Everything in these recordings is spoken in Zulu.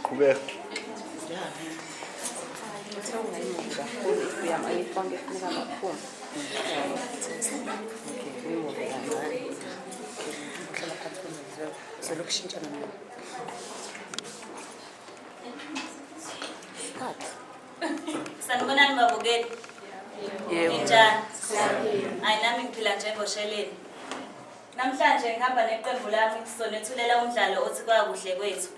Qhubeka. Sanibonani babukeli. Yebo. Ninjani? Hayi nami ngiphila njengosheleni. Namhlanje ngihamba neqembu lami sizonethulela umdlalo othi kwakuhle kwethu.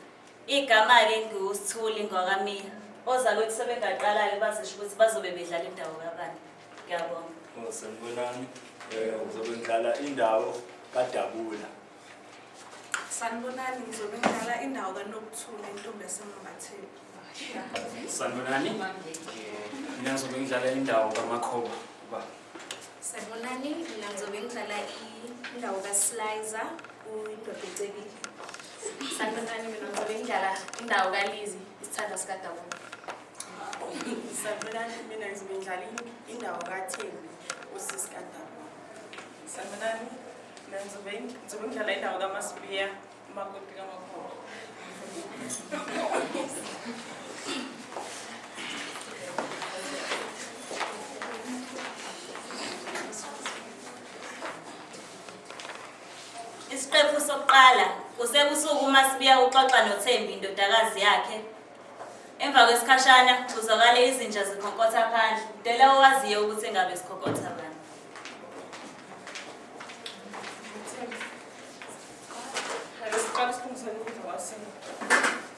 Igama-ke ngiwusithuli ngwakamiya. Ozakwethu sebengaqala-ke bazisho ukuthi bazobe bedlala indawo kabani. Ngiyabonga. Oh, sanibonani. Ngizobe ngidlala indawo kaDabula. Sanibonani, ngizobe ngidlala indawo kaNokuthula, intombi yaseMambatheni. Sanibonani. Mina ngizobe ngidlala indawo kaMakhoba. Ba. Sanibonani, mina ngizobe ngidlala indawo kaSlizer, uyindoda ecebile. Sanibonani, mina ngizobe ngidlala indawo kaLizzy, isithandwa sikaDabula. Sanibonani, mina ngizobe ngidlala indawo kaThembi, usisi kaDabula. Sanibonani, mina ngizobe ngidlala indawo kaMasibiya, umakoti kaMakhoba. Isiqephu sokuqala kusebusuku uMasibiya uxoxa noThembi indodakazi yakhe. Emva kwesikhashana kuzwakale izinja zikhonkotha phandle. Dela owaziyo ukuthi engabe zikhonkotha bani. Ake siqale silungisele ukudla kwasini.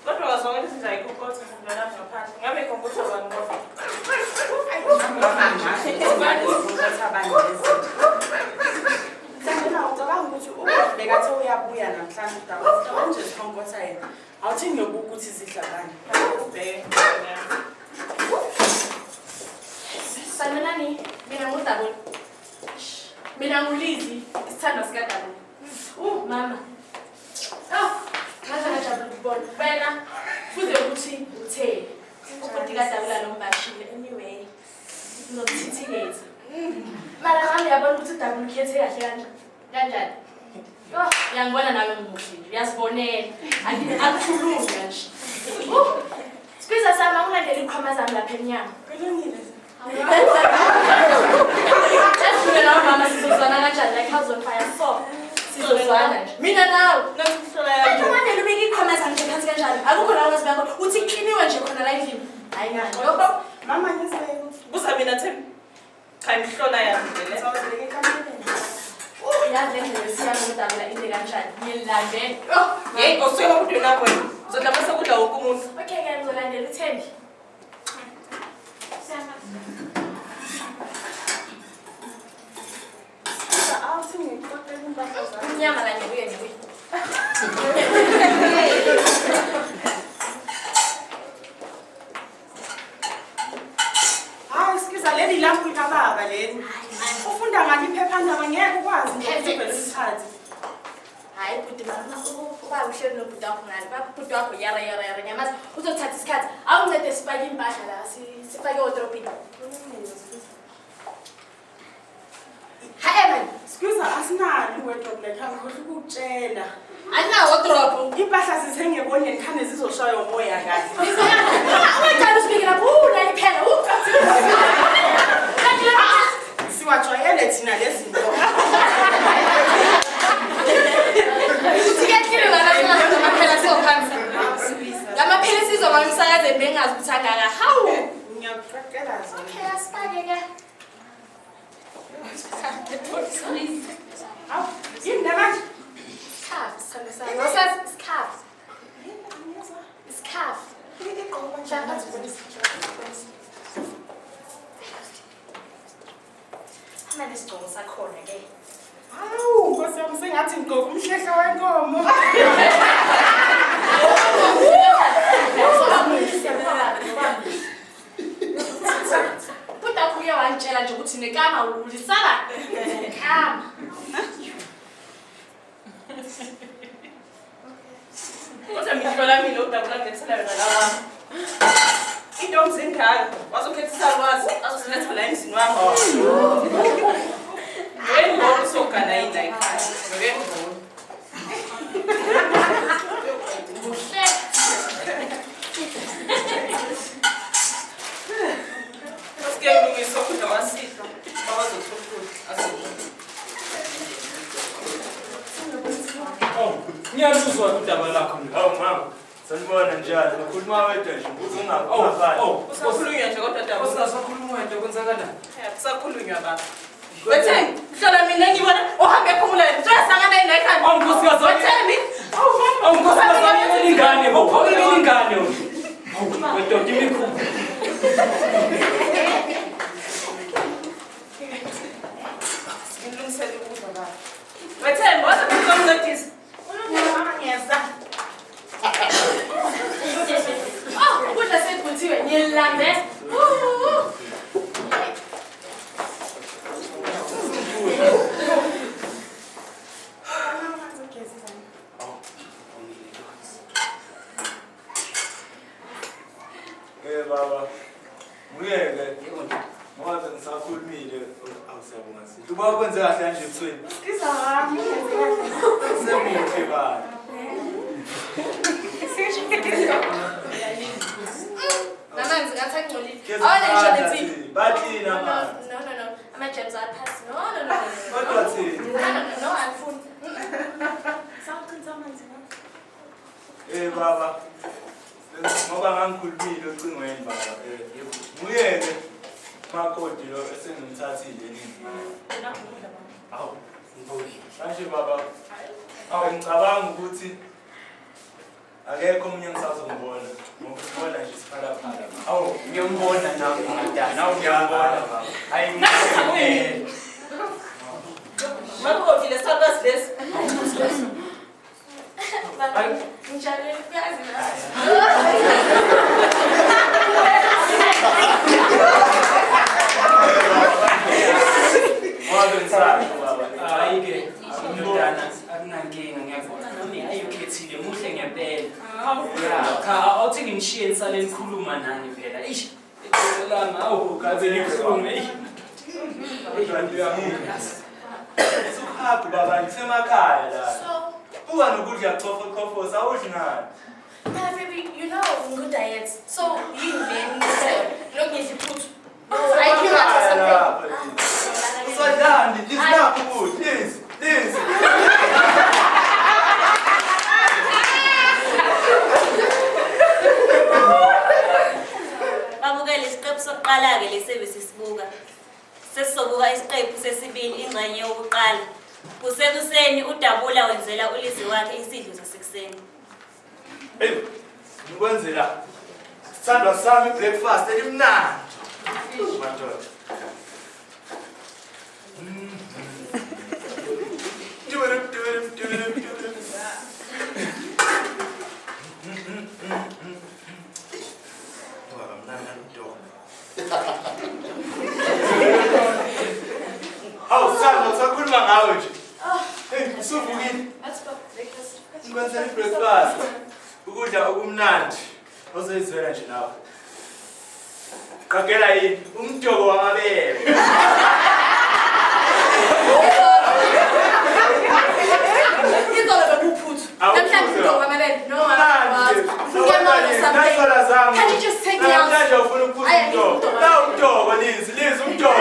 Kodwa wazwakala izinja ayikhonkotha mntanami ngaphandle. Ngabe ikhonkotha bani kodwa? Sanibona, ucabanga ukuthi ubekathe uyabuya namhlanje uDabula manje sikhonkotha yena. Awuthi ngiyobuka ukuthi zidla bani. Ubheke. Sanibonani, mina nguDabula. Mina nguLizzy, isithandwa sikaDabula. Mama. Oh, ngaze ngajabula ukubona. Wena fuze ukuthi utheni. Ubhuti kaDabula lo mbashile anyway. Ngizomthithikeza. Mara mama uyabona ukuthi uDabula ukhethe kahle kanjani? Kanjani? Oh, uyangibona nami ngimuhle nje, uyazibonela. Akukhulumi kanje. Sikwiza sami angilandeli ikhwama zami lapha emnyango. Kulungile. Yazi nawe mama sizozwana kanjani like house on fire so. Sizozwana nje. Mina nawe. Nakuhlola yami. Angilandeli ubeke ikhwama zami nje phansi kanjani? Akukho la ungazibeka khona. Uthi kukliniwe nje khona la endlini. Hayi ngani. Mama ngizibeke. Buza mina Thembi. Cha imihlola yami nje le. Ngizawuzibeka ekamereni. Yazi le ndlela esiyami noDabula inde kanjani? Ngilandele. Yeyi, usuke kwakudweni wakho wena. Uzodla mase kudla wonke umuntu. Okay ke ngizolandela uThembi. Awuthi ngikuqoqele impahla zami. Umnyama la ngibuye ngibuye. Hayi sikiza leli lampu likababa leli. Ufunda ngani iphephandaba ngeke ukwazi nje ukuthi uvele ulithathe. Hayi bhuti mama ubaba uhleli nobhuti wakho ngale. Bhuti wakho yara yara yara ngiyamazi uzothatha isikhathi. Awuncede sifake impahla la sifake edrobheni. Hayi man, Sikiza asinalo iwardrobe like angikhohlwa ukukutshela. Andinawo wardrobe. Impahla sizithenge ebonyeni khane zizoshaywa umoya kahle. Ungaqali usibike lapho la iphela. Siwajwayele thina lezi zinto. Uthi ngamaphela so phansi. Lamaphela sizoma emsakazweni bengazi ukuthi angaka. Hawu. Ngiyakuqaqela zona. Okay, asifake ke. Hawu, yini le manje? Scarf, sithando sami. Awusazi scarf. Scarf. Igqoka nje. Hamba nesigqoko sakhona ke. Hawu, Nkosi yami sengathi ngigqoka umhlehlo wenkomo. Bhuti wakho uye wangitshela nje ukuthi nekama ulisala. Kama. Kodwa mihlola mina uDabula ngilethela yona la wami. Intombi zingaka, wazokhetha isalukwazi, azoziletha la emzini wami. Ngeke ngibone usogana yini la ekhaya. Ngeke ngibone. Ngiyaluzwa udaba lakho mina. Hawu mama, sanibona njalo. Ukhuluma wedwa nje, uthi ungafani. Oh, Kusakhulunywa nje kodwa Dabula. Usakhuluma wedwa kwenzakalani? Kusakhulunywa baba. Wethembi, hlola mina ngibona uhambe ephumula yena. Uyasangana yini la ekhaya? Awu nkosikazi wami. Wethembi. Awu mama. Awu nkosikazi wami ingane, bawuphakele ingane wena. Awu wedoda imikhuba. Ngilungisele ukudla baba. Wethembi, waze uzomncedisa. Ulungile mama ngiyeza. Oh, ukudla sekuvuthiwe. Ngilambe. Mama ngizogeza izandla. Baba, nguyeke ngoba bengisakhulumile awusiyabonga sihle. Uba kwenze kahle kanje ebusweni. Usiza wami ngenze kahle. Semuhle baba. Namanzi ngathi angcolile. Geza Awona ngisho izandla, nethi. Thini. Baklina No, amanzi. no, no, no. Ama-germs aphasi. No, no, no, no. Kodwa thini? No, no, no, no, angifuni. Sawuqinisa amanzi mama. Baba, ngoba ngangikhulumile ocingweni baba. Nguyeke makoti lo esengimthathile nini. Awu, ngibongile. Manje baba, awu ngicabanga ukuthi akekho omunye engisazombona. Ngoba usibona nje siphalaphala. Awu, ngiyambona nami ndodana. Awu Ngiyambona baba. Hayi ngiyambona. Makoti lesalukazi lesi. Baba, ngijabulele ukuyazi la. Ngoba bengisasho baba. Hayi ke, ndodana, akunankinga ngiyakubona nami hayi ukhethile muhle ngempela. Ya, cha awuthi nginishiye nisale nikhuluma nani phela. Eish, iqolo lami awu kaze libuhlungu eish. Kodwa ngiyamuzwa. Usuhappy baba, ngisemakhaya la. So, Buka nokudla chofo chofo awudli ngani? nah, baby, you know good diet. So, yini le engiyidlayo? Lokhu ngidla iphuthu. I came out of something. Usadlani, lizinakho ukudla, lizi, lizi. Babukele isiqephu sokuqala-ke lesi sisibuka. Sesizobuka isiqephu sesibili ingxenye yokuqala. Kusekuseni uDabula wenzela uLizwi wakhe isidlo sasekuseni. Hey, ngikwenzela sithandwa sami breakfast elimnandi. Madoda. Baba mnandi naludonga. Hawu sithandwa usakhuluma ngawe nje. Hey, usuvukile. What's for breakfast? Ngikwenzela i-breakfast. Ukudla okumnandi. Ozoyizwela nje nawe. Qagela yini? Umdoko wamabele. Izolo bekuphuthu. Namhlanje umdoko wamabele. No, Mnandi. Ngiyabona something. Nazola zami. Can't you just take me out? Namhlanje ufuna ukuphuza Ayi, angifuni umdoko. umdoko. Na umdoko Lizi, Lizi umdoko.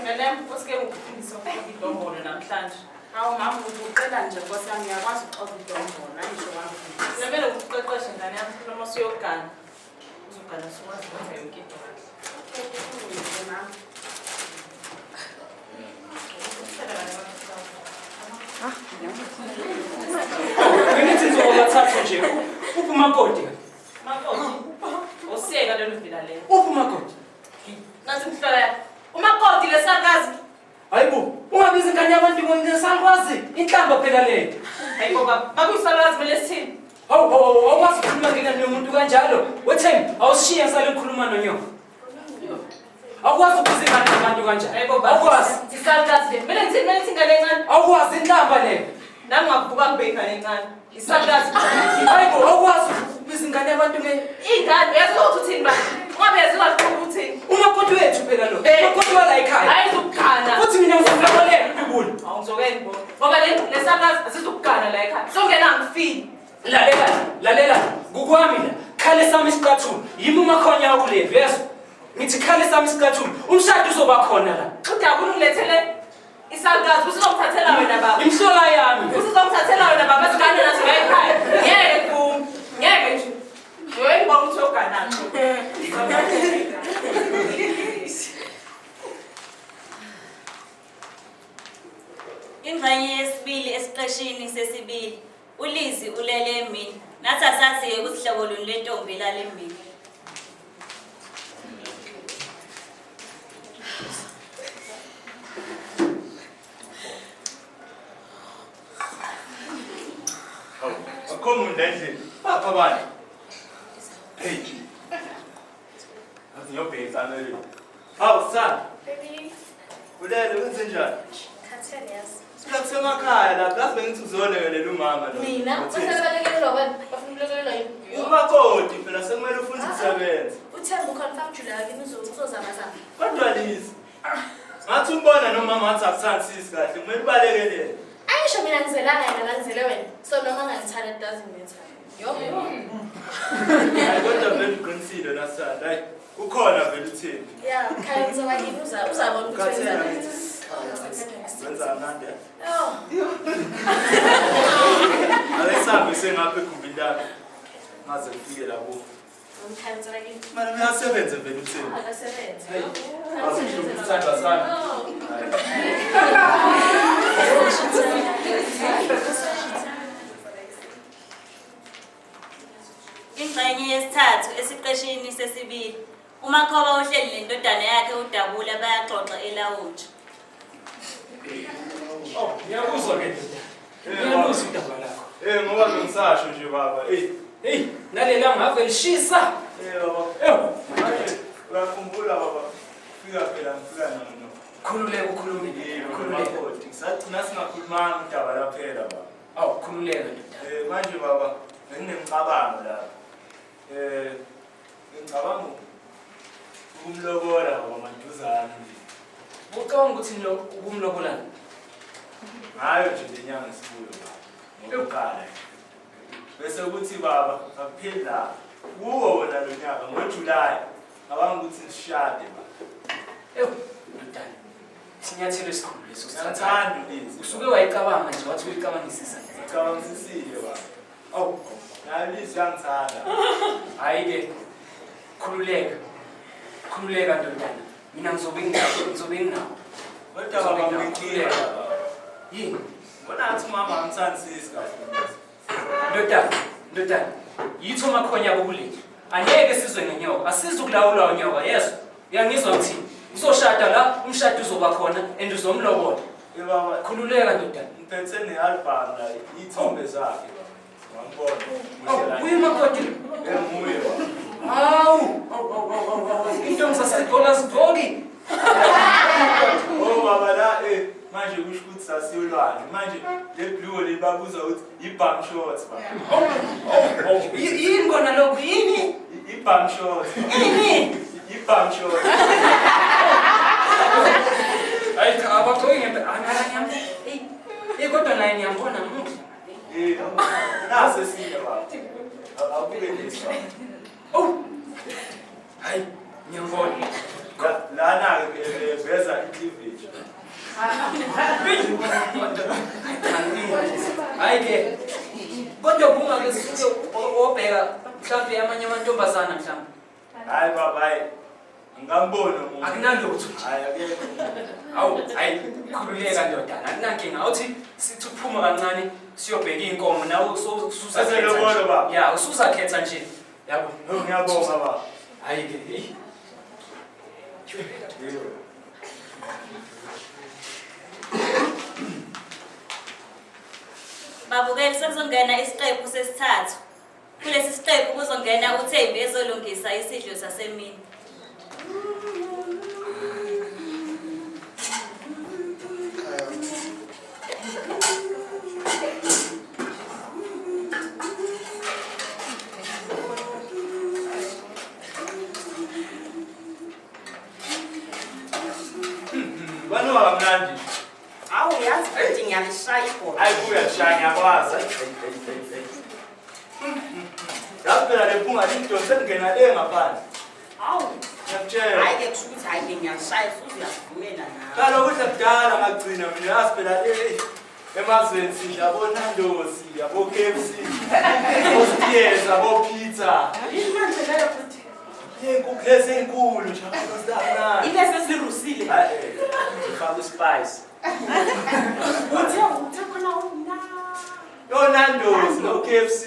Ngane usike ngikufundise ukuxova idombolo namhlanje. Hawu mama ubucela nje Nkosi yami ngiyakwazi ukuxova idombolo angisho wangifundisa. Kumele ukuqeqeshe ngane yami noma usuyogana. Uzogana usuwazi ukwenza yonke into kahle. Okay, kulungile mama. Bengithi ngizobathatha nje. Uphi umakoti? Makoti. Usiyeka lelo vila lelo. Uphi umakoti? Nathi ngihlola yakho. Umakoti lesalukazi. Hayibo, ungabiza ingane yabantu ngesalukazi. Inhlamba phela leyo. Hayibo baba, makuyisalukazi kumele sithini? Hawu, hawu, awukwazi ukukhuluma ngengane yomuntu kanjalo. Wethembi, awusishiye ngisale ngikhuluma nonyoko. Awukwazi ukubiza ingane yabantu kanjalo. Hayibo baba. Awukwazi. Isalukazi le. Kumele ngithini kumele ngithini ingane encane? Awukwazi inhlamba leyo. Nami ngavuka ngibe ingane encane. Isalukazi. Hayibo, awukwazi ukubiza ingane yabantu nge Ingane uyazi ukuthi uthini baba? Ungabe yazi kakhulu uthini? Umakoti wethu phela lo. Eh. Umakoti wala ekhaya. Hayi uzukugana. Futhi mina ngizokulobolela udubula. Awungizokeni bo. Ngoba le lesalukazi asizukugana la ekhaya. Songena angifini. Lalela, lalela, kukwami la. Khale sami isicathulo. Yimi umakhonya wakuleli, uyezwa? Ngithi khale sami isicathulo. Umshado uzoba khona la. Udabula ungilethele isalukazi usuzongithathela wena baba. Imhlola yami. Usuzongithathela wena baba sigane nathi la ekhaya. Ngeke kume. Ngeke nje. Wewe ngibona ukuthi uyogana. Ingxenye yesibili esiqeshini sesibili. ULizzy ulele emini. Nathi asazi-ke ukuthi hlobo luni lwentombi elala emini. Hawu, akukho muntu endlini. Bapha abantu. Hey. Ngathi ngiyobheka ekamelweni. Hawu, Sithando. Baby, Ulele wenze njani? khathele yazi. Sifika kusemakhaya lapha, yazi bengithi uzolekelela umama lo. Mina Uthini? bahlale balekelelwa abantu bafuna ukulekelelwa yini? Umakoti phela sekumele ufunde ukusebenza. Uthemba uconfirm July kimi uzozama zama. Kodwa Lizi, ngathi umbona nomama ngathi akuthandisisi kahle, kumele ubalekelele. Ayisho mina ngizelanga yena la ngizele wena. So noma ngangithanda it doesn't matter. Yo. Hayi kodwa vele uqinisile nasithanda. Hayi, ukhona vele uThembi. Yeah, khaya ngizoba yini uza uzabona ukuthi Ukhathele wenzani. angithi? Wenza kamnandi. Eh? Oh. Ake sihambe sengapha egumbini lami. Ngaze ngifike lapho. Ngikhaya ngizoba yini? Mara uyasebenza vele uThembi. Akasebenzi. Hayi, azihluphe isithandwa sami. Oh. Hayi. Ingxenye yesithathu esiqeshini sesibili. UMakhoba uhleli nendodana yakhe uDabula bayaxoxa elawunji. Oh, ngiyakuzwa ke ndoda. Ngiyaluzwa udaba lakho. Eh ngoba bengisasho nje baba. Eh, Hey, nalelanga ave lishisa. eh baba. Ew, Manje uyakhumbula baba. Fika phela ngifika nono. khululeka ukhulume. Eh Khululeka. makoti. Sagcina singakhulumanga udaba laphela baba. Awu, khululeka ndoda. Eh manje baba benginemicabango lapha. Eh ngicabanga ukumlobola baba maduzane nje. Ucabanga ukuthi lo ukumlobolana? Ngayo nje le nyanga esibuyo baba. Ngokuqala. Bese kuthi baba akupheli lapho. Kuwo wona lo nyaka ngoJuly ngabanga ukuthi sishade baba. Ew, ndodana. Isinyathelo esikhulu leso sithatha. Ngiyathanda uLizi. Usuke wayicabanga nje wathi uyicabangisisa. Ngicabangisisile baba. Awu, Naye uLizi uyangithanda. hayi ke. Khululeka. Khululeka ndodana. Mina ngizobe nginawo, ngizobe nginawo. Kodwa baba nginenkinga baba. Yini? Ngibona ngathi umama angithandisisi kahle. Ndodana, ndodana. Yithi omakhonya bokuleli. Angeke sizwe ngenyoka. Asizukulawulwa unyoka, yezwa. Uyangizwa ngithini? Uzoshada la, umshado uzoba khona and uzomlobola. Eh baba, Khululeka ndodana. ngiphethe ne-album la, iy'thombe zakhe baba. Wangibona. Awu, uye umakoti lo. Eh nguye baba. Hawu, awu, awu, awu, awu, awu. Intombi zaseGola zigqoki. Oh baba la eh manje kusho ukuthi sasiyolwandle. Manje le blue le babuza ukuthi i-bum shorts baba. Awu, awu, awu. Yini kona lokho? Yini? I-bum shorts. Yini? I-bum shorts. Hayi cha, abagqoki ngempela. Angala ngiyam. Ey, eh kodwa naye ngiyambona muhle. Eh nase esinye baba. Awubuke lesi baba. Oh. Hayi, ngiyambona. Lana ke veza i-cleavage. Hayi ke. Kodwa kungake suke wobheka mhlawumbe amanye amantombazana mhlawumbe. Hayi baba hayi. Ngingamboni umuntu. Akunalutho nje. Hayi akekho. Awu, hayi khululeka ndodana, akunankinga. Awuthi sithi uphuma kancane siyobheka iy'nkomo nawe usuzakhetha Seselobolo, nje. baba. Ya, usuzakhetha nje. Yabo. No ngiyabonga baba. Hayi ke. Eyi. Yebo. Babukeli sekuzongena isiqephu sesithathu. Kulesi siqephu kuzongena uThembi ezolungisa isidlo sasemini. Banuka kamnandi. Awu yazi ukuthi ngiyalishaya ibhola. Hayi buya shaya ngiyakwazi. Hayi, hayi, hayi, hayi. Yazi phela le phunga lingidonse ngena le ngaphandle. Hawu. Ngiyakutshela. Hayi ke kusho ukuthi hayi ke ngiyashaya futhi uyasivumela nawe. Kaloku kudla kudala ngagcina mina yazi phela le emazweni sidla abo-Nando's, abo-KFC, abo-Steers, abo-pizza. Yini manje leyo futhi? Iy'nkukhu lezi ey'nkulu nje abakamnandi. Ilezi ezirusile. Hayi, ngifaka uspice. Uthe khona una. No-Nando's, no-KFC.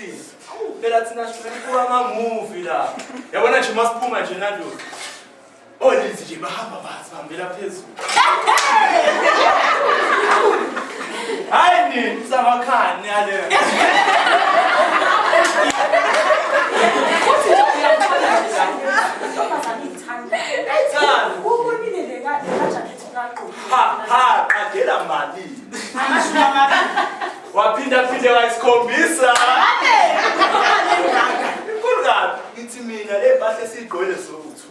Phela thina sifuna ama-movie la. Yabona nje masiphuma nje Nando's. Olizi nje bahamba basihambela phezulu. Hayi nini samakhani yale. Uthi nje uyamthola nje la. Intombazane iyithanda. Ithanda. Ubonile le ka jacket kagqoki. Ha ha qagela mali. 20. Waphinda phinde wayisikhombisa. Inkulu kabi. Ngithi mina le mpahla esiyigqokile soku-2.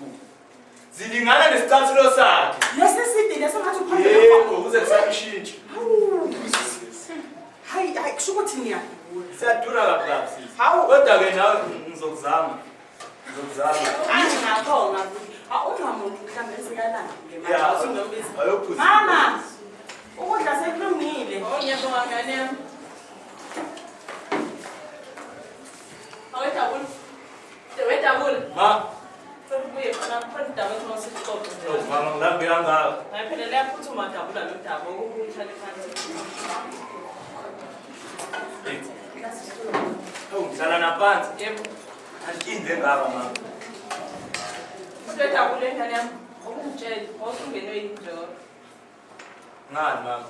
Zilingana nesicathulo sakhe. Lesi side leso ngathi uphambili. Yebo, kuze kusayishintshe. Hawu. Hayi hayi kusho ukuthi niyadura. Siyadura kabi sisi. Hawu. Kodwa ke nawe ngizokuzama. Ngizokuzama. Hayi ngiyabonga futhi. Ungamuntu mhlawumbe sekalambile manje Ya, usunombiza. ayophuza. Mama, ukudla sekulungile. Oh, ngiyabonga ngane yami. Awedabula. Wedabula. Ma, Sekubuye khona khona udaba ethi mawusixoxe nje. oh, mama ngilambe kangaka. Hayi phela liyaphuthuma dabula lo daba ukuhlale phansi. Oh, ngihlala naphansi. Yebo. Ankinde ngaka mama. Kodwa dabula ingane yami okungitshela wawusungenwe yini nje kodwa. Ngani mama?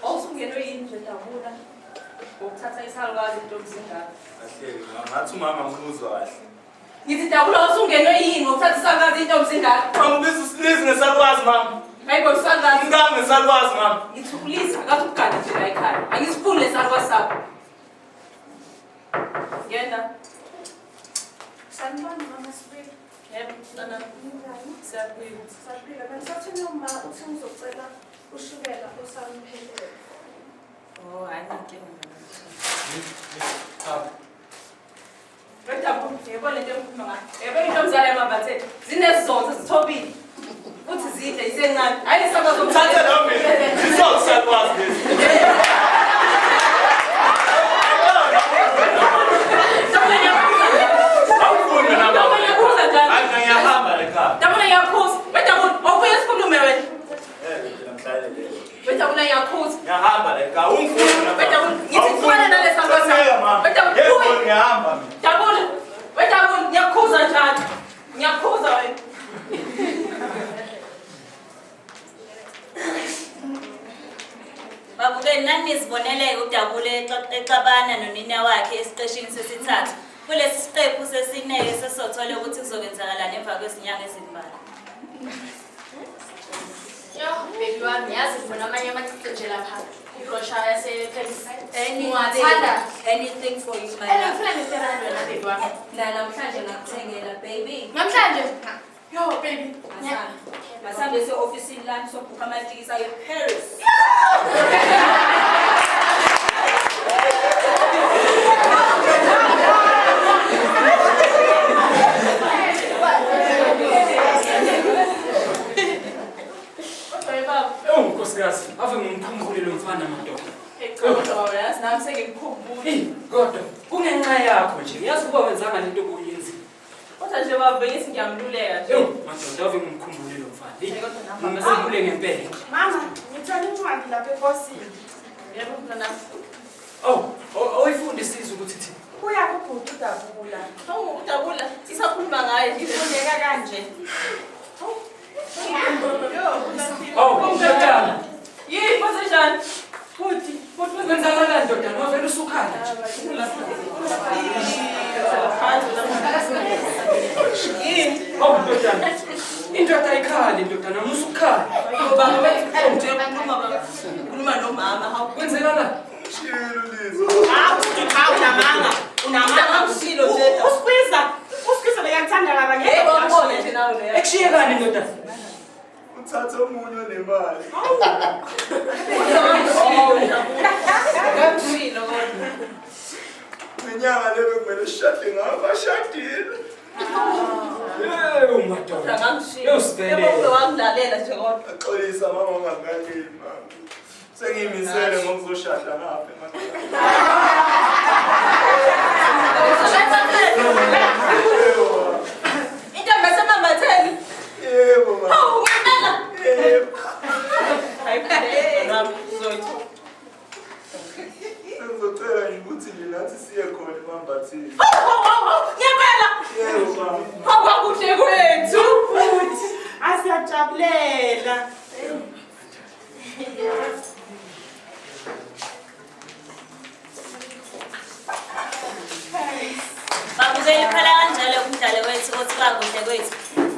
Wawusungenwe yini nje dabula? Ngokuthatha isalukazi intombi zingaka. Kahle mama, ngathi umama ngimuzwa kahle. Ngithi dabula wawusungenwe yini ngokuthatha isalukazi intombi zingaka? Mama ubiza uSilizi ngesalukazi mama. Hayi bo isalukazi. Ngikami ngesalukazi mama. Ngithi uLiza akathi ukugada nje la ekhaya. Angisifuni lesalukazi sakho. Ngena. Sanibona mama Sibili. Yebo, mntana. Ninjani? Siyaphila. Saphila. Bengisathini uma uthi ngizocela ushukela osamphelele. Oh, hayi inkinga. Wethu, yebo lento engikhuluma ngayo. Yebo intombazane yamambathe. Zinezonto zithobile. Futhi zidle isencane. Hayi lesalukazi Thatha lo mina. Sizokusalukazi lesi. Awufuni wena mama. Dabula ngiyakhuza njalo. Hayi mina ngiyahamba le khaya. Dabula ngiyakhuza. Wethu, awubuye sikhulume wena. Eh, phela ngihlale le. Wethu, ngiyakhuza. Ngiyahamba le khaya. Ungifuni wena mama. Wethu, ngithi xhumana nalesalukazi sakho. Mama. Wethu, Yebo buya. ngiyahamba mina. Dabula. Wethu, ngiyakhuza njalo. Ngiyakhuza wena. Babukeni nani nizibonele uDabule exabana nonina wakhe esiqeshini sesithathu. Kulesi siqephu sesineke sesothola ukuthi kuzokwenzakalani emva kwezinyanga ezimbalwa. Yo, baby wami, yazi ngibona amanye amacici nje lapha. Ibrosha yase-Paris. Ngiwathanda. Anything for you my And love. ngifuna nge-Ferrari wena baby wami. Na namhlanje ngakuthengela baby. Namhlanje? Yo, baby. Masambe. Masambe se-ofisini lami sobhukha amatikisi aye Paris. Kodwa baba, Ewu nkosikazi, ave ngimkhumbule lo mfana madoda. cha kodwa baba yazi nami sengimkhumbula. Eyi, kodwa kungenxa yakho nje. Uyazi ukuba wenzanga lento obuyenzile. Kodwa nje baba bengithi ngiyamluleka nje. Ewu madoda, ave ngimkhumbule lo mfana. Eyi, Kodwa nami ngimkhumbule ngempela. Mama, ngithole incwadi lapha eposini. Yebo mntana. Oh, awuyifundi isizwe ukuthi thini? Kuya kubhuti uDabula. Hawu uDabula, sisakhuluma ngaye nje. Ifundeka kanje. Yo, Oh, ndodana. Yini kwenzenjani? Futhi, futhi Kwenzakalani ndodana? Wavele usukhala nje. Yini? Oh, ndodana. Indoda ayikhali ndodana, musa ukukhala. Baba nje ukhuluma baba. Ukhuluma nomama hawu. Kwenzekalani? Shilo Lizo. Hawu, hawu unamanga. Unamanga. Mshilo nje. Usikwiza. Usikwiza bekakuthanda kaba ngeke. Yebo ngibone nje nawe leyo. Ekushiyekani ndodana? Uthatha omunye onemali. Ngamshilo kodwa. Ngenyanga le bekumele sishade ngayo bashadile. Yebo madoda. Yebo wangilalela nje kodwa. Axolisa mama ungakaleli mama. Sengiyimisele ngokuzoshada ngapha emakhaya. Intombi yasemambatheni. Yebo mama. Hawu ngempela. Yebo. Hayi phela uzoyithola. Sengizocela nje ukuthi nje nathi siye khona emambatheni. Hawu ngempela. Yebo mama. Hawu kwakuhle kwethu futhi. Asiyajabulela. Babukeli phela kanjalo umdlalo wethu othi Kwakuhle Kwethu.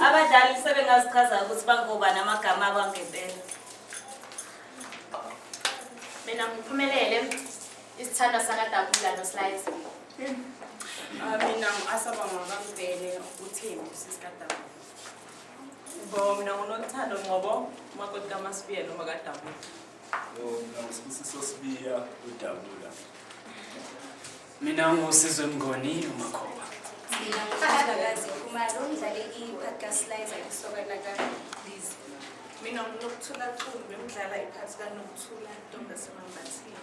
Abadlali sebengazichaza ukuthi bangobani amagama abo angempela. Mina ngiphumelele isithandwa sakaDabula noSlice. Mina ngu-Asaba ngakambele uThembi usisikadabula. Bo mina nguNothando Ngcobo, umakoti kaMasibiya noma kaDabula. Mina nguSibusiso Sibiya uDabula. Mina nguSizwe Mngoni uMakhoba. Mina nguThandakazi Khumalo ngidlale i-part kaSlicer isoka lakaLizi. Mina nguNokuthula Thumbi ngidlala i-part kaNokuthula intombi yasemambathini.